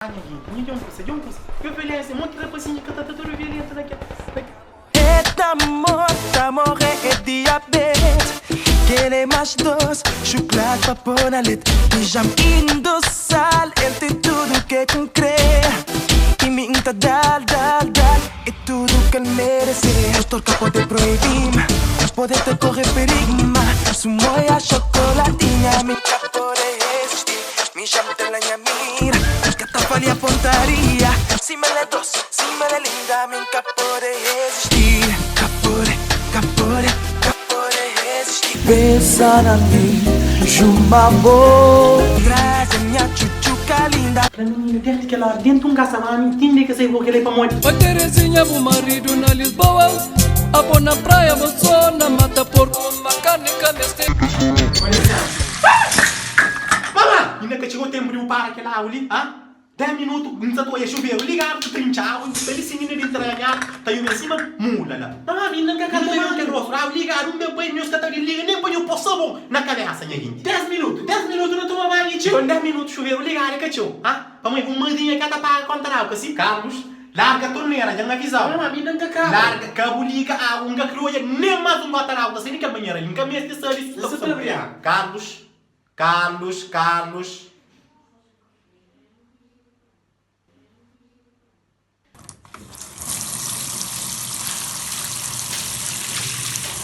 Ah nha genti, nha dja un kusa, dja un kusa. Yo violensia, monti rapasinhu ka ta ta tudu violentu na kel, na kel. E ta mor, ta morre é diabete Kel é más dos, xuklate pa pô na lete Dja-m indosal, el ten tudu ke ku N kre I mi N ta da-l, da-l, da-l É tudu ke-l merese Dotor ka pode proibi-m Pode te korre perigu Ma su moia xokolatinha Mi N ka pode resisti Mi dja-m ten la nha mira Mi ka ta falha pontaria Sima el é dos, sima el é linda Mi N ka pode resisti Ka pode, ka pode, ka pode resisti Pensa na mi, juma bo. Traze nha txutxuka linda. Fla minina desdi kel ora dentu un kasa mami ntende ke sai bo kel-li pamodi. Oi Terezinha, bu maridu na Lisboa Abo na praia, bo so na mata porku Ma karni ka meste. Mama! Inda ka txiga o tenpu di bu para kel agu li, ha? Dés minutu, N sa ta oia xuveru ligadu ta trintxa agu, N sta li si minina di ntraganhadu ta yumi sima mula la. Mama, mi N ka ta oia kel rostu, agu ligadu, N ben pa el, nhos ka ta liga nen pa nho pô sabon na kabesa nha ginti. Dés minutu, dés minutu na toma banhu i txeu. Nton dés minutu xuveru ligadu é ka txeu, ha? Pamodi un madrinha ka ta paga konta di agu, ka si? Carlos, larga tornera, dja N avizau. Mama, mi N ka kaba. Larga, ka bu liga agu, N ka kre oia nen más un gota di agu ta sai di kel banhera li, N ka meste sabe si sta ku sabon. Carlos, Carlos, Carlos.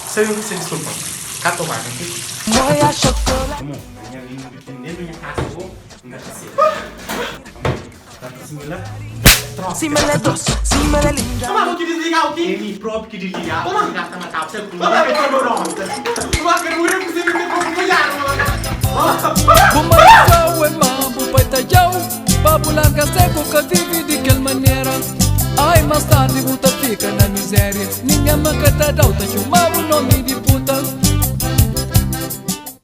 Sabe un kusa diskulpa ka toma ok. Moia chocolate. Pamó nha dentro nha kasa bo nka ta seta pamó ta ta simila tropa. Sima el é doce, sima el é linda. Toma bo ki desliga ok. É mi propi ki desliga bo nka ta matau sabe ku mi ka ta Bu mai fla-u é ma bu pai ta dja-u Pa bu larga seku ka vive di kel manera Ai, más tardi bu ta fika na mizéria Ningen ma ka ta da-u ta txoma-bu nomi di.